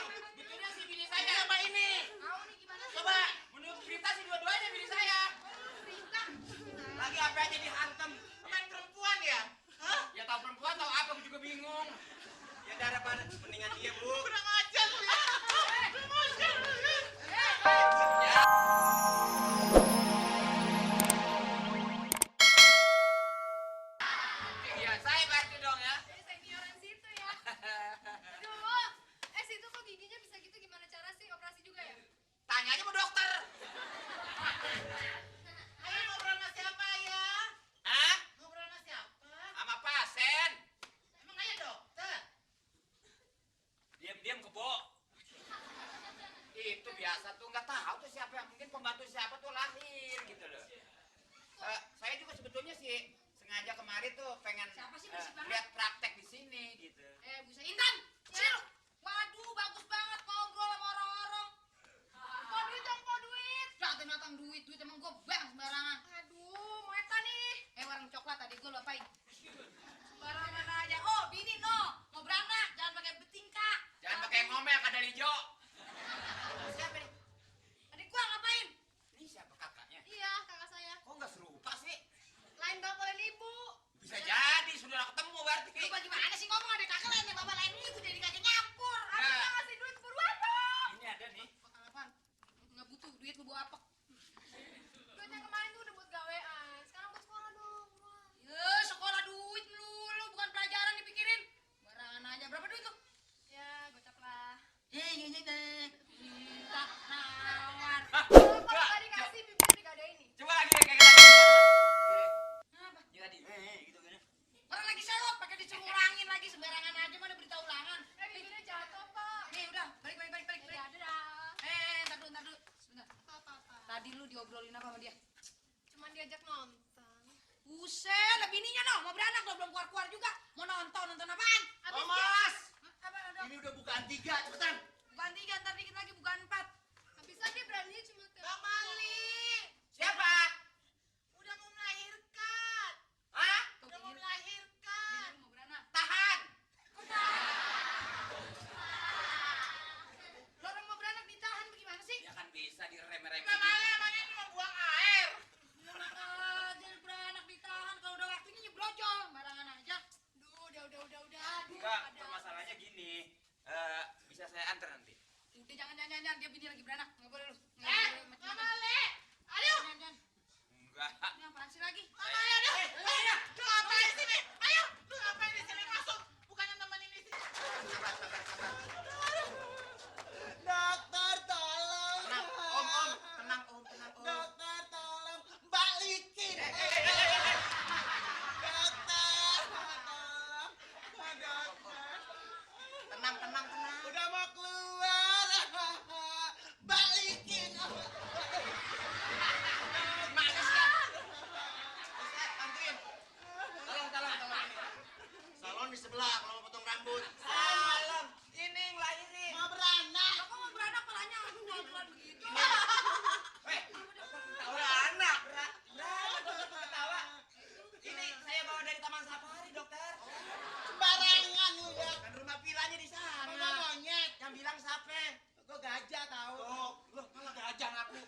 dong. Betulnya si bini saya sama ini. Mau nih gimana sih? Coba menurut berita sih dua-duanya bini saya. Berita. Lagi apa aja dihantem. Main perempuan ya? Hah? Ya tahu perempuan tahu apa gue juga bingung. Ya daripada mendingan dia, Bu. Kurang ajar lu ya. Kurang ajar lu ya. Ya. Iya, saya bantu dong ya. Jadi senioran situ ya. Aduh. Situ kok giginya bisa gitu, gimana cara sih? Operasi juga ya? Tanya aja sama dokter. Ayo ngobrol sama siapa ya? Hah? Ngobrol sama siapa? Sama pasien. Emang aja dokter? Diam-diam kebo. Itu biasa tuh, nggak tahu tuh siapa yang mungkin pembantu siapa tuh lahir gitu loh. Saya juga sebetulnya sih sengaja kemarin tuh pengen Siapa sih berisik banget? lihat praktek di sini gitu. Bu Intan. Sini lu. Waduh, bagus banget ngobrol sama orang-orang. Kok duit dong, kok duit? Datang duit emang gue bang sembarangan. Aduh, Moeta nih. Warung coklat tadi gue lupain. Sembarangan aja. Oh, bini no. Mau beranak, jangan pakai betingkah. Jangan pakai ngomel kada hijau. Siapa nih? Adik gua ngapain? Ini siapa kakaknya? Iya, kakak saya. Kok nggak serupa sih? Lain bapak lain ibu. Bisa jadi sudah ketemu berarti. Lu bagaimana sih ngomong, ada kakak lain bapak lain ibu, jadi kagak nyampur. Adik Nah. nggak ngasih duit buruan dong. Ini ada nih. Bakal apaan? Nggak butuh duit, lu bawa apa? Duit yang kemarin tuh udah buat gawean. Sekarang buat sekolah dong. Ya, sekolah duit lu bukan pelajaran dipikirin. Barangan aja. Berapa duit tuh? Ya, gocap lah. Minta nawar. Kalau nggak dikasih, bibir digadain nih. Coba lagi kayak tadi. Apa? Jadi tadi. Gitu kan. Orang lagi sewot, pakai disuruh ulangin lagi, sembarangan aja, mana berita ulangan. Bibirnya jatuh, Pak. Nih, udah, balik. Ya, dadah. Ntar dulu. Sebentar. Apa? Tadi lu diobrolin apa sama dia? Cuman diajak nonton. Buset, lah bininya no, mau beranak lo, belum keluar-keluar juga. Mau nonton apaan? Thomas! Apa, dong? Ini udah bukaan 3, cepetan. Bukan 3, ntar dikit lagi bukan 4. Habis aja beraninya cuma Bang Mali. Siapa? udah mau melahirkan. Hah? Udah mau melahirkan. Mau beranak. Tahan. Lo orang mau beranak ditahan bagaimana sih? Ya kan bisa direm-rem. Bang Mali emangnya ini mau buang air. Jangan beranak ditahan, kalau udah waktunya nyebrojol, barangan aja. Duh, udah. Enggak, permasalahannya gini. Bisa saya antar nanti. Udah jangan, dia bini lagi beranak, nggak boleh lu. Bang Mali. Ayo. Jangan. Enggak. Ini apaan sih lagi? Bang Mali, aduh. Lu ngapain di sini? Ayo. Lu ngapain di sini? Masuk. Bukannya nemenin di sini. Sabar. Dokter tolong. Tenang, Om. Tenang, Om. Dokter tolong balikin. Dokter tolong. Dokter. Tenang. Udah mau keluar. Balikin. Gimana sih? Ustaz, bantuin. Tolong. Salon di sebelah kalau mau potong rambut. Salon. Ini ngelahirin. Mau beranak. Kok mau beranak palanya jalan begitu? Beranak. Dokter ketawa. Ini saya bawa dari Taman Safari, dokter. Sembarangan udah. Kan rumah vilanya di sana. Rumah monyet. Yang bilang siapa? Gue gajah tahu. Loh, malah gajah ngaku.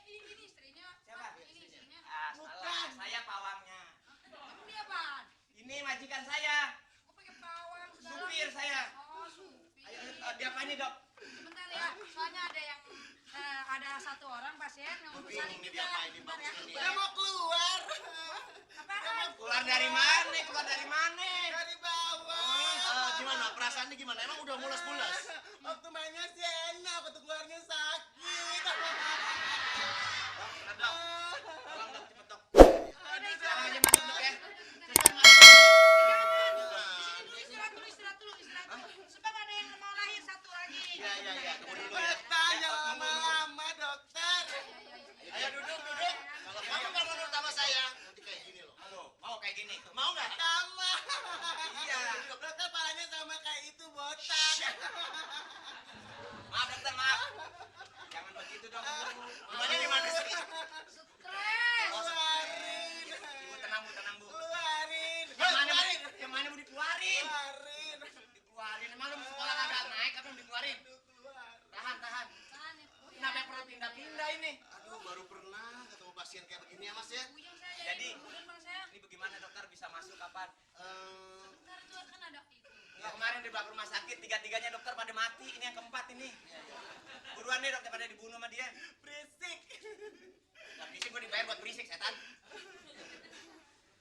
Ini istrinya. Siapa? Ini istrinya. Salah. Bukan. Saya pawangnya. Emang dia apaan? Ini majikan saya. Kok pakai pawang segala? Supir saya. Oh, supir. Ayo, dia apa ini, Dok? Sebentar ya, soalnya ada yang ada satu orang pasien yang mau Bingung salin nih juga. dia apa ini, Sebentar ya. Bang. Udah mau keluar. Apaan? Keluar dari mana? Dari bawah. Gimana? Perasaannya gimana? Emang udah mules-mules? Waktu mainnya sih enak, waktu keluarnya sakit. Dok, tolong dok, cepet dok. Ada Sekarang aja masuk dok ya. Istirahat dulu. Sebab ada yang mau lahir satu lagi. Iya, tunggu dulu ya. Tanya lama-lama dokter. Ayo duduk. Kalau kamu nggak menurut sama saya, nanti kayak gini loh. Aduh, mau kayak gini? Mau nggak? Sama. Iya. Dokter palanya sama kayak itu botak. Maaf dokter, maaf. Jangan begitu dong. Gimana di mana sih? Stres. Keluarin. Ibu tenang bu. Keluarin. Yang mana mau dikeluarin? Keluarin. Dikeluarin. Emang lu mau sekolah kagak naik? Apa yang dikeluarin? Aduh, kejadian kayak begini ya Mas ya. Bujang saya Jadi, kemudian bang saya. ini bagaimana dokter bisa masuk kapan? Sebentar tuh kan ada itu. Nggak, kemarin dibawa ke rumah sakit, tiga-tiganya dokter pada mati. Ini yang keempat ini. Buruan deh dokter pada dibunuh sama dia. Berisik. Nggak berisik, gue dibayar buat berisik, setan.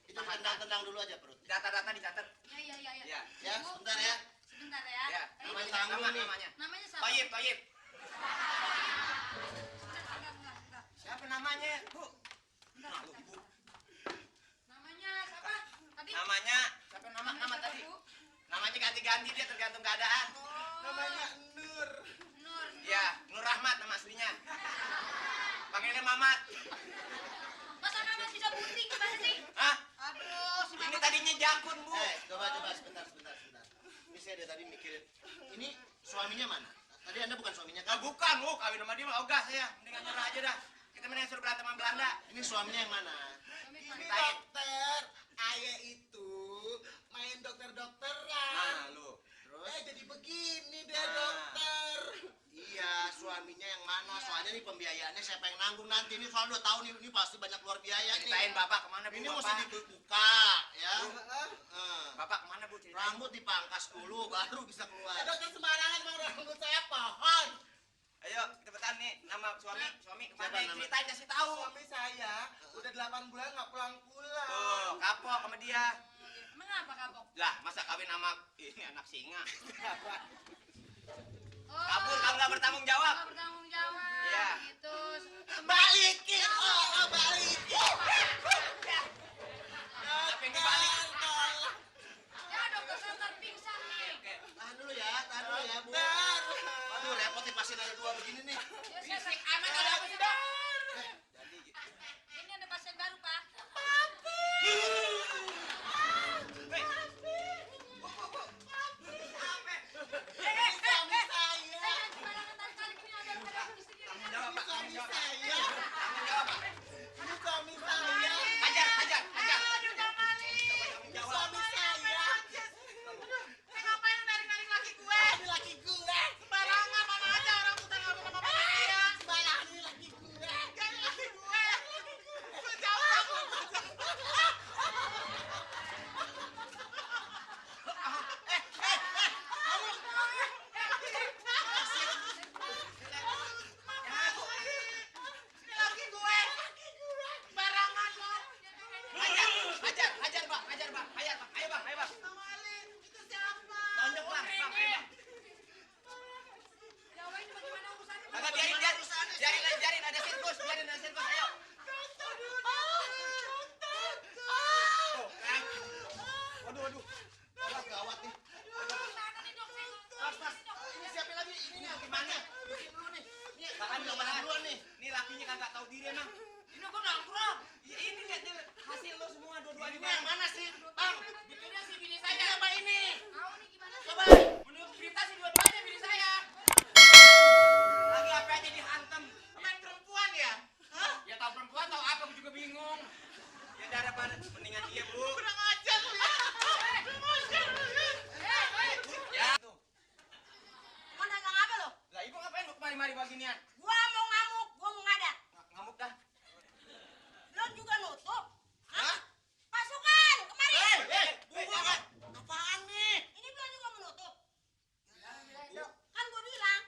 Itu tendang-tendang dulu aja perut. Data-data dicatat. Ya. Ya. Ya, sebentar ya. Sebentar ya. Ya. Eh, Namanya, tanggung nih. namanya. namanya siapa? Toyib, Toyib. Enggak. Siapa namanya, Bu? Bentar, Malu, bentar. Bu. Namanya siapa? Tadi? Namanya, siapa nama siapa, tadi? Bu? Namanya ganti-ganti dia tergantung keadaan. Oh, Namanya Nur. Nur. Ya, Nur Rahmat nama aslinya. Panggilnya Mamat. Masa Mamat bisa putih gimana sih? Hah? Aduh, si Ini Mamat. tadinya Jakun, Bu. Coba sebentar. Ini saya dari tadi mikirin. Ini suaminya mana? Tadi Anda bukan suaminya Ah, kan? bukan, Bu. Kawin sama dia mah ogah saya. Mendingan nyerah aja dah. Kita mendingan suruh berantem sama Belanda. Ini suaminya yang mana? Ini Dokter, ayah itu main dokter-dokteran. Nah, lu. Terus? Jadi begini deh Nah. dokter. Iya, suaminya yang mana? Soalnya nih pembiayaannya siapa yang nanggung nanti? Ini soal 2 tahun ini pasti banyak keluar biaya nih. Ceritain Bapak kemana, Bu? Ini Bapak? mesti dibuka ya. Bapak kemana, Bu? Ceritain. Rambut dipangkas dulu baru bisa keluar. Dokter sembarangan bang, rambut saya pohon. Ayo, cepetan nih. Nama suami kemana? Siapa nama? Ceritain, kasih tahu. Suami saya udah 8 bulan nggak pulang-pulang. Tuh, kapok sama dia. Emang apa kapok? Lah, masa kawin sama ini anak singa? Oh, Kabur kalau nggak bertanggung jawab. nggak bertanggung jawab. Iya. Gitu. Balikin, balikin. Apa yang dibalik? Ya dokter Santar pingsan nih. Oke. Tahan dulu ya, Bu. Aduh, repot nih pasien ada 2 begini nih. Ya, saya Berisik amat ada apa sih, Dok? Jadi, ini ada pasien baru pak. Hei, Suami saya. Sembarangan tarik ini ada di sini. tanggung jawab, Pak. Suami Tanggung jawab. saya. Tanggung jawab, Pak. Ini suami saya. Hajar. Aduh, Jamali. Tanggung jawab. Suami saya. Ngapain narik-narik laki gue? Ini laki gue. Sembarangan mana aja orang putar ngomong sama dia. Sembarangan ini laki gue. Jadi laki gue. Gue jauh aku. Ini laki gue. Sembarangan lo. Hajar, Pak. Ayo, Bang. Ayo, Bang. Namalin, itu siapa? Tonjok, Bang. Ayo, Bang. Jawain bagaimana urusannya? Pak? Agak biarin ada sirkus, ayo. Tuh, kan. Waduh. Gawat nih. Gimana nih dok? Mas. Ini siapa lagi? Ini nih Gimana? Bikin dulu nih. Ini Bahkan udah mana duluan nih. Ini lakinya kagak tahu diri emang. Ini kok nongkrong? Ya, ini lihat dia hasil lo semua dua-duanya. Ini yang mana sih? Bang, Bikinnya si bini ini saya. apa ini? Tahu nih gimana sih? Coba. Menurut berita sih dua-duanya bini saya. Lagi apa aja dihantem. Main perempuan ya? Hah? Ya tahu perempuan tahu apa gue juga bingung. Ya daripada mendingan dia, Bu. Kurang ajar lu ya. Kurang ajar lu ya. Ya tuh. Mau dagang apa lo? Lah ibu ngapain lu kemari-mari beginian? Gua mau ngamuk, gua mau ngadak. Ngamuk dah. Lo juga nutup? Hah? Pasukan, kemari. Bu, apaan nih? Ini belum juga menutup. Kan gua bilang,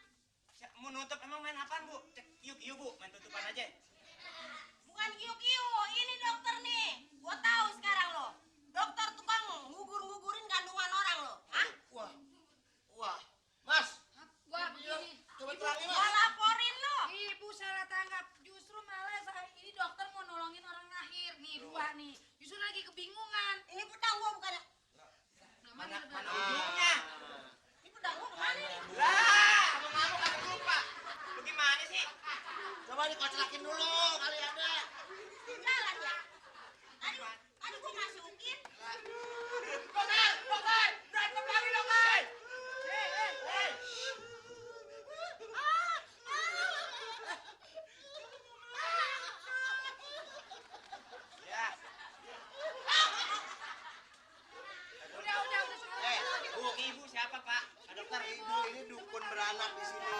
Mau nutup emang main apaan, Bu? Cek yuk, Bu. Main tutupan aja. bukan kiu-kiu, ini dokter nih. Gua tahu sekarang lo. Dokter tukang ngugur-ngugurin kandungan orang lo. Hah? Wah. Mas, Gua begini. coba terangin, Gua Mas. laporin lo. Ibu salah tanggap. Justru malah ini dokter mau nolongin orang lahir. Nih, dua nih. Justru lagi kebingungan. Ini pedang gua bukannya. Mana ujungnya? Ini pedang gua kemana nih? Lah, mau ngamuk aku lupa. Lu gimana sih? Coba dikocelakin dulu kali ada. Jalan ya. Tadi gua masukin. Dokter, berantem lagi, dokter. Ya. Udah. Bu, ibu siapa, Pak? Pak dokter. Ibu ini dukun beranak di sini.